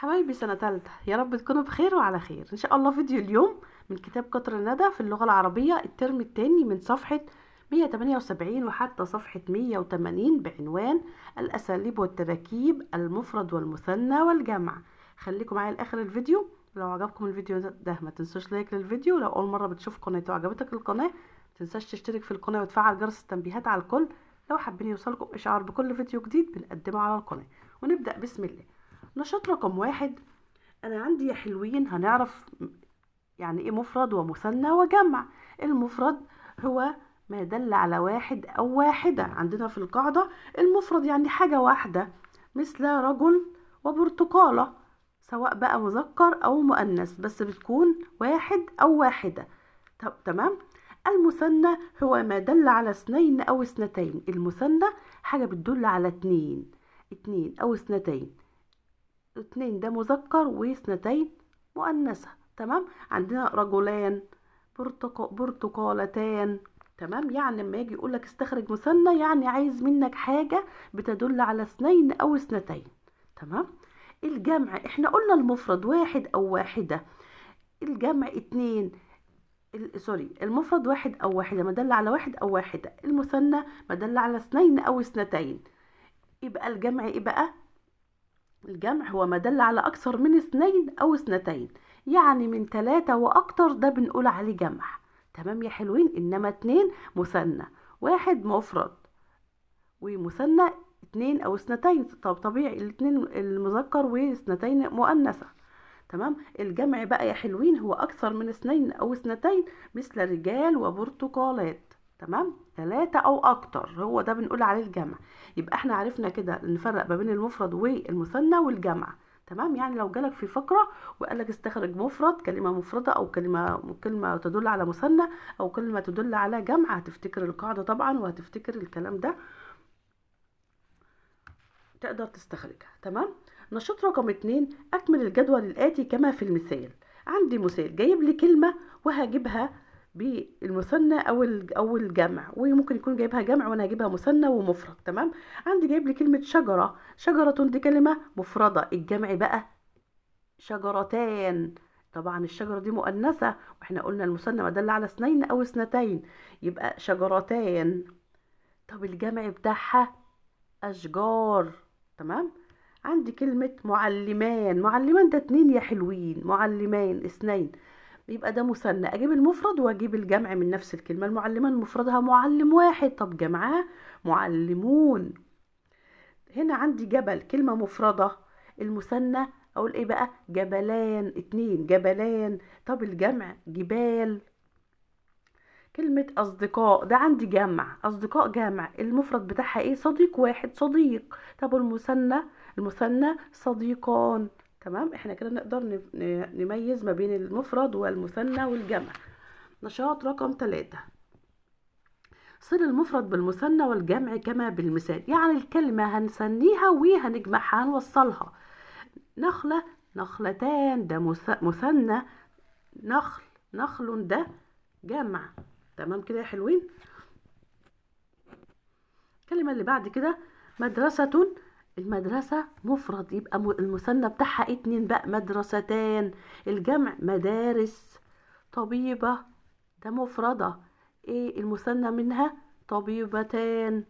حبايبي سنة تالتة، يا رب تكونوا بخير وعلى خير إن شاء الله. فيديو اليوم من كتاب قطر الندى في اللغة العربية الترم الثاني من صفحة 178 وحتى صفحة 180 بعنوان الأساليب والتراكيب، المفرد والمثنى والجمع. خليكم معايا لآخر الفيديو. لو عجبكم الفيديو ده ما تنسوش لايك للفيديو. لو أول مرة بتشوف قناتي وعجبتك القناة ما تنساش تشترك في القناة وتفعل جرس التنبيهات على الكل لو حابين يوصلكم إشعار بكل فيديو جديد بنقدمه على القناة. ونبدأ بسم الله. نشاط رقم 1. أنا عندي يا حلوين هنعرف يعني إيه مفرد ومثنى وجمع. المفرد هو ما دل على واحد أو واحدة. عندنا في القاعدة المفرد يعني حاجة واحدة، مثل رجل وبرتقالة، سواء بقى مذكر أو مؤنث، بس بتكون واحد أو واحدة. طب تمام. المثنى هو ما دل على اثنين أو اثنتين. المثنى حاجة بتدل على اتنين، اتنين أو اثنتين. اتنين ده مذكر واثنتين مؤنثة. تمام. عندنا رجلان، برتقالتان. تمام. يعني لما يجي يقولك استخرج مثنى يعني عايز منك حاجة بتدل على اثنين أو اثنتين. تمام. الجمع احنا قلنا المفرد واحد أو واحدة، الجمع اتنين، سوري، المفرد واحد أو واحدة، ما دل على واحد أو واحدة. المثنى ما دل على اثنين أو اثنتين. يبقى الجمع ايه بقى؟ الجمع هو ما دل على أكثر من اثنين أو اثنتين، يعني من 3 وأكتر ده بنقول عليه جمع. تمام يا حلوين. إنما 2 مثنى، 1 مفرد، ومثنى 2 أو 2. طب طبيعي الاتنين المذكر واثنتين مؤنثة. تمام. الجمع بقى يا حلوين هو أكثر من 2 أو 2، مثل رجال وبرتقالات. تمام. 3 أو أكتر هو ده بنقول عليه الجمع. يبقى احنا عرفنا كده نفرق ما بين المفرد والمثنى والجمع. تمام. يعني لو جالك في فقرة وقال لك استخرج مفرد، كلمة مفردة أو كلمة تدل على مثنى أو كلمة تدل على جمع، هتفتكر القاعدة طبعا وهتفتكر الكلام ده، تقدر تستخرجها. تمام. نشاط رقم 2، أكمل الجدول الآتي كما في المثال. عندي مثال جايب لي كلمة وهجيبها بالمثنى أو الجمع، وممكن يكون جايبها جمع وأنا هجيبها مثنى ومفرد. تمام. عندي جايب لي كلمة شجرة، شجرة دي كلمة مفردة، الجمع بقى شجرتان. طبعا الشجرة دي مؤنثة واحنا قلنا المثنى ما دل على 2 أو 2، يبقى شجرتان. طب الجمع بتاعها أشجار. تمام. عندي كلمة معلمان، معلمان ده 2 يا حلوين، معلمان 2، يبقى ده مثنى. أجيب المفرد وأجيب الجمع من نفس الكلمة. المعلمان مفردها معلم واحد، طب جمعها معلمون. هنا عندي جبل، كلمة مفردة، المثنى أقول إيه بقى؟ جبلان، 2 جبلان. طب الجمع جبال. كلمة أصدقاء ده عندي جمع، أصدقاء جمع، المفرد بتاعها إيه؟ صديق واحد، صديق. طب المثنى، المثنى صديقان. تمام. احنا كده نقدر نميز ما بين المفرد والمثنى والجمع. نشاط رقم 3، صل المفرد بالمثنى والجمع كما بالمثال. يعني الكلمة هنثنيها وهنجمعها، هنوصلها. نخلة، نخلتان ده مثنى، نخل، نخل ده جمع. تمام كده يا حلوين. الكلمة اللي بعد كده مدرسة، المدرسة مفرد، يبقى المثنى بتاعها 2 بقى، مدرستان. الجمع مدارس. طبيبة ده مفردة، ايه المثنى منها؟ طبيبتان.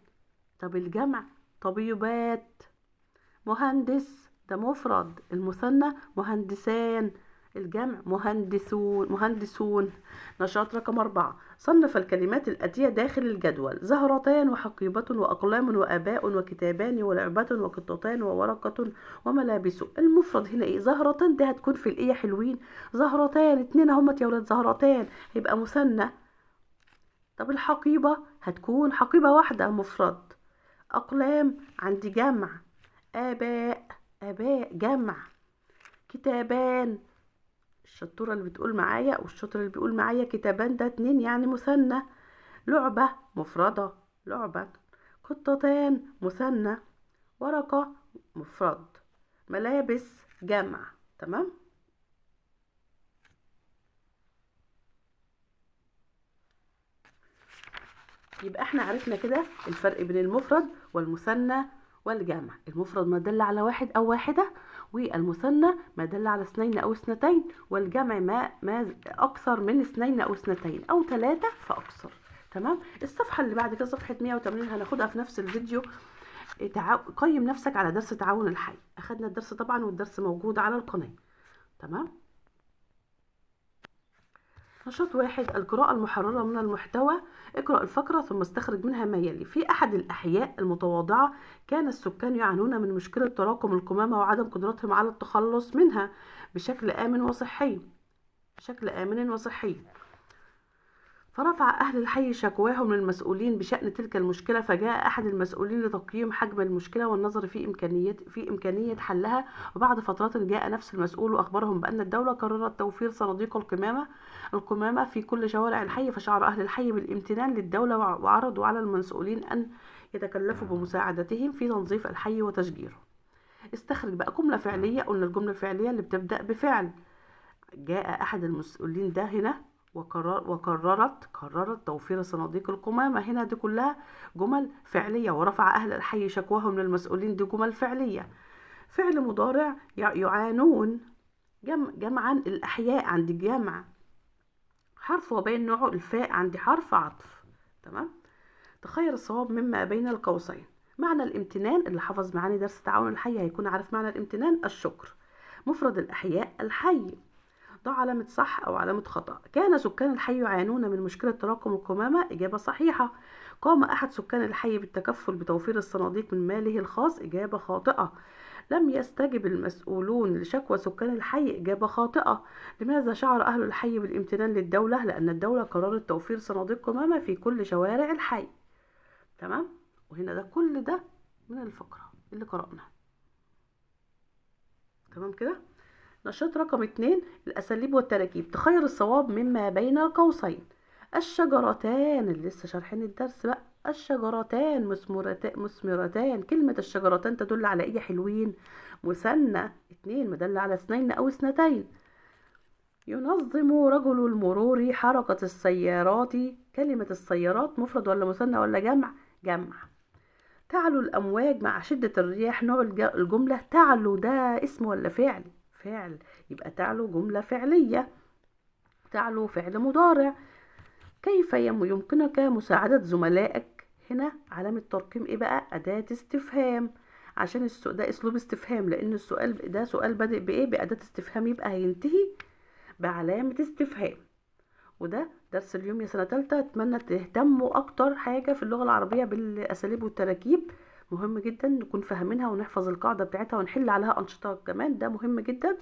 طب الجمع طبيبات. مهندس ده مفرد، المثنى مهندسان، الجمع مهندسون، مهندسون. نشاط رقم 4، صنف الكلمات الآتية داخل الجدول: زهرتان وحقيبة وأقلام وآباء وكتابان ولعبة وقطتان وورقة وملابس. المفرد هنا إيه؟ زهرتان ده هتكون في الإيه يا حلوين؟ زهرتان، 2 اهمت يا ولاد، زهرتان هيبقى مثنى. طب الحقيبة هتكون حقيبة واحدة مفرد. أقلام عندي جمع. آباء، آباء جمع. كتابان، الشطورة اللي بتقول معايا والشاطر اللي بيقول معايا كتابان ده 2 يعني مثنى. لعبة مفردة، لعبة. قطتان مثنى. ورقة مفرد. ملابس جمع. تمام. يبقى احنا عرفنا كده الفرق بين المفرد والمثنى والجمع. المفرد ما دل على واحد أو واحدة، والمثنى ما دل على اثنين أو اثنتين، والجمع ما أكثر من اثنين أو اثنتين أو ثلاثة فأكثر. تمام. الصفحة اللي بعد كده صفحة 180 هناخدها في نفس الفيديو. قيم نفسك على درس تعاون الحي، أخدنا الدرس طبعا والدرس موجود على القناة. تمام. نشاط 1، القراءة المحررة من المحتوى. اقرأ الفقرة ثم استخرج منها ما يلي. في أحد الأحياء المتواضعة كان السكان يعانون من مشكلة تراكم القمامة وعدم قدرتهم على التخلص منها بشكل آمن وصحي، بشكل آمن وصحي. فرفع أهل الحي شكواهم للمسؤولين بشأن تلك المشكلة، فجاء أحد المسؤولين لتقييم حجم المشكلة والنظر في إمكانية حلها. وبعد فترات جاء نفس المسؤول وأخبرهم بأن الدولة قررت توفير صناديق القمامة في كل شوارع الحي. فشعر أهل الحي بالامتنان للدولة وعرضوا على المسؤولين أن يتكلفوا بمساعدتهم في تنظيف الحي وتشجيره. استخرج بقى جملة فعلية. قلنا الجملة الفعلية اللي بتبدأ بفعل. جاء أحد المسؤولين ده هنا وقررت توفير صناديق القمامة. هنا دي كلها جمل فعلية. ورفع أهل الحي شكواهم للمسؤولين، دي جمل فعلية. فعل مضارع يعانون، جمعا الأحياء عند الجمع، حرف وبين نوعه الفاء عندي حرف عطف. تمام. تخير الصواب مما بين القوسين. معنى الامتنان، اللي حفظ معاني درس تعاون الحي هيكون عارف معنى الامتنان، الشكر. مفرد الأحياء الحي. ضع علامة صح أو علامة خطأ. كان سكان الحي يعانون من مشكلة تراكم القمامة، إجابة صحيحة. قام أحد سكان الحي بالتكفل بتوفير الصناديق من ماله الخاص، إجابة خاطئة. لم يستجب المسؤولون لشكوى سكان الحي، إجابة خاطئة. لماذا شعر أهل الحي بالامتنان للدولة؟ لأن الدولة قررت توفير صناديق قمامة في كل شوارع الحي. تمام. وهنا ده كل ده من الفقرة اللي قرأناها. تمام كده. نشاط رقم 2، الأساليب والتراكيب. تخير الصواب مما بين القوسين. الشجرتان، اللي لسه شارحين الدرس بقى، الشجرتان مثمرتان. كلمة الشجرتان تدل على ايه يا حلوين؟ مثنى 2، مدل على اثنين أو اثنتين. ينظم رجل المرور حركة السيارات. كلمة السيارات مفرد ولا مثنى ولا جمع؟ جمع. تعلو الأمواج مع شدة الرياح. نوع الجملة تعلو، ده اسم ولا فعل؟ فعل، يبقى تعلو جملة فعلية، تعلو فعل مضارع. كيف يمكنك مساعدة زملائك؟ هنا علامة ترقيم ايه بقى؟ أداة استفهام، عشان ده أسلوب استفهام، لأن السؤال ده سؤال بادئ بإيه؟ بأداة استفهام، يبقى هينتهي بعلامة استفهام. وده درس اليوم يا سنة تالتة. أتمنى تهتموا أكتر حاجة في اللغة العربية بالأساليب والتراكيب، مهم جدا نكون فاهمينها ونحفظ القاعدة بتاعتها ونحل عليها أنشطة كمان، ده مهم جدا.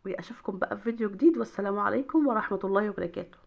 وأشوفكم بقى في فيديو جديد، والسلام عليكم ورحمة الله وبركاته.